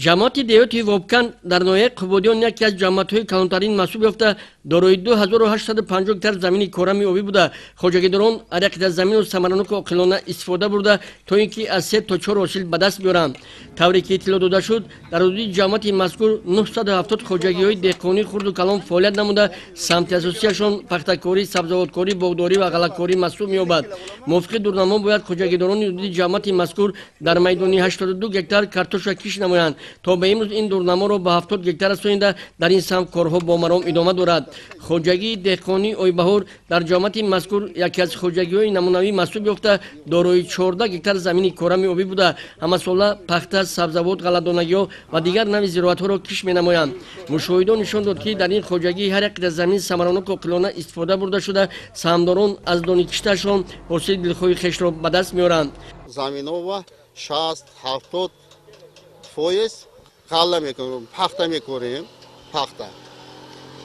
Ҷамоати деҳоти Вобканд дар ноҳияи Қубодиён яке аз ҷамоатҳои калонтарин маҳсуб ёфта, дорои 2850 гектар замини корами обӣ буда, хоҷагидорон ҳар як қитъа заминро самараноку оқилона истифода бурда, то ин ки аз се то чор ҳосил ба даст биёранд. Тавре ки иттилоъ дода шуд, дар ҳудуди ҷамоати мазкур 970 хоҷагиҳои деҳқонии хурду калон фаъолият намуда, самти асосияшон пахтакорӣ, сабзавоткорӣ, боғдорӣ ва ғаллакорӣ маҳсуб меёбад. Мувофиқи дурнамо бояд хоҷагидорони ҳудуди ҷамоати мазкур дар майдони 82 гектар картошка кишт намоянд. То ба имрӯз ин дурнаморо ба 70 гектар расонида, дар ин самт корҳо бо маром идома дорад. Хоҷагии деҳқонии Ойбаҳор дар ҷамоати мазкур яке аз хоҷагиҳои намунавӣ маҳсуб ёфта, дорои 14 гектар замини корами обӣ буда, ҳамасола пахта, сабзавот, ғалладонагиҳо ва дигар навъи зироатҳоро кишт менамоянд. Мушоҳидо нишон дод, ки дар ин хоҷагӣ ҳар як қитъа замин самараноку оқилона истифода бурда шуда, саҳмдорон аз дони киштаашон ҳосили дилхоҳи хешро ба даст меоранд. Заминова 60-70% ғалла мекунем, пахта мекорем, пахта.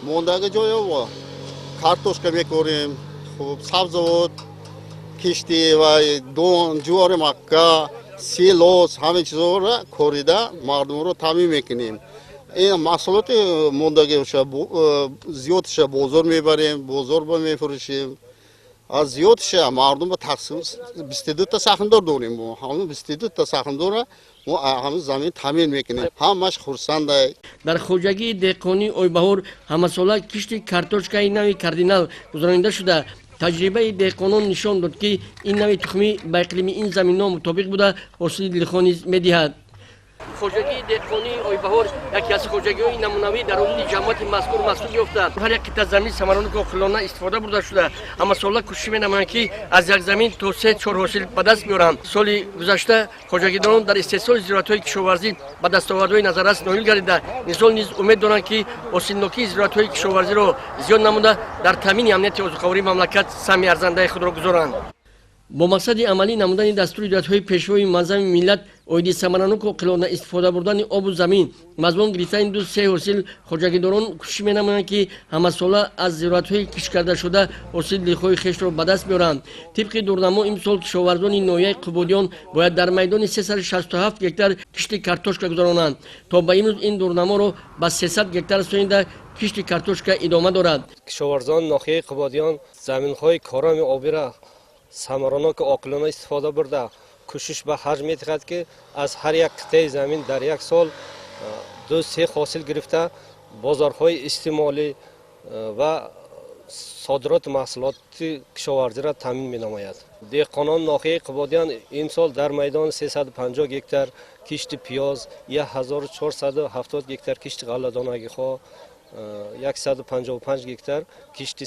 Мондаги ҷоё картошка мекорем, хуб, сабзавот, кишти ва дон, ҷувори макка, силос, ҳамин чизҳоро корида мардумро таъмин мекунем. Ин маҳсулоти мондагиша зиёдша бозор мебарем, бозор ба мефурӯшем. Аз зиёдша мардум ба тақсим. 22-та саҳмдор дорем мо, ҳамин 22-та саҳмдора мо ҳамин замин таъмин мекунем, ҳамаш хурсандай. Дар хоҷагии деҳқонии Ойбаҳор ҳамасола кишти картошкаи нави Кардинал гузаронида шуда, таҷрибаи деҳқонон нишон дод, ки ин нави тухмӣ ба иқлими ин заминҳо мутобиқ буда, ҳосили дилхоҳ низ медиҳад. Хоҷагии деҳқонии Ойбаҳор яке аз хоҷагиҳои намунавӣ дар ҳудуди ҷамоати мазкур маҳсуб ёфта, ҳар як қитъа замин самараноку оқилона истифода бурда шуда, ҳамасола кӯшиш менамоянд, ки аз як замин то се чор ҳосил ба даст биёранд. Соли гузашта хоҷагидорон дар истеҳсоли зироатҳои кишоварзӣ ба дастовардҳои назаррас ноил гардида, имсол низ умед доранд, ки ҳосилнокии зироатҳои кишоварзиро зиёд намуда, дар таъмини амнияти озуқавории мамлакат саҳми арзандаи худро гузоранд. Бо мақсади амалӣ намудани дастури ҳидоятҳои Пешвои муаззами миллат оиди самараноку оқилона истифода бурдани обу замин, мазмун гирифтани ду се ҳосил, хоҷагидорон кӯшиш менамоянд, ки ҳамасола аз зироатҳои кишткардашуда ҳосили дилхоҳи хешро ба даст биёранд. Тибқи дурнамо, имсол кишоварзони ноҳияи Қубодиён бояд дар майдони 367 гектар кишти картошка гузаронанд. То ба имрӯз ин дурнаморо ба 300 гектар расонида, кишти картошка идома дорад. Кишоварзони ноҳияи Қубодиён заминҳои корами обиро самараноку оқилона истифода бурда, кӯшиш ба харҷ медиҳад, ки аз ҳар як қитъаи замин дар як сол ду се ҳосил гирифта, бозорҳои истеъмолӣ ва содироти маҳсулоти кишоварзиро таъмин менамояд. Деҳқонони ноҳияи Қубодиён имсол дар майдони 350 гектар кишти пиёз, 1470 гектар кишти ғалладонагиҳо, 155 гектар кишти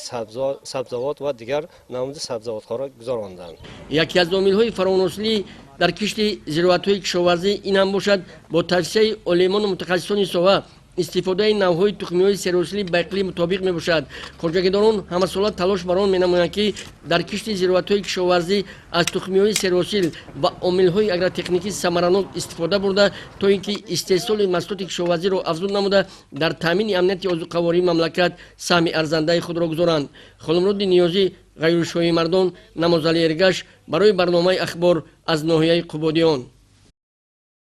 сабзавот ва дигар намуди сабзавотҳоро гузаронданд. Яке аз омилҳои фаровонҳосилӣ дар кишти зироатҳои кишоварзӣ ин ҳам бошад, бо тавсияи олимону мутахассисони соҳа истифодаи навъҳои тухмиҳои серҳосилӣ ба иқлим мутобиқ мебошад. Хоҷагидорон ҳамасола талош бар он менамоянд, ки дар кишти зироатҳои кишоварзӣ аз тухмиҳои серҳосил ва омилҳои агротехникӣ самаранок истифода бурда, то ин ки истеҳсоли маҳсулоти кишоварзиро афзун намуда, дар таъмини амнияти озуқавории мамлакат саҳми арзандаи худро гузоранд. Холмуроди Ниёзӣ, Ғайрушоҳи Мардон, Намозали Эргаш барои барномаи Ахбор аз ноҳияи Қубодиён.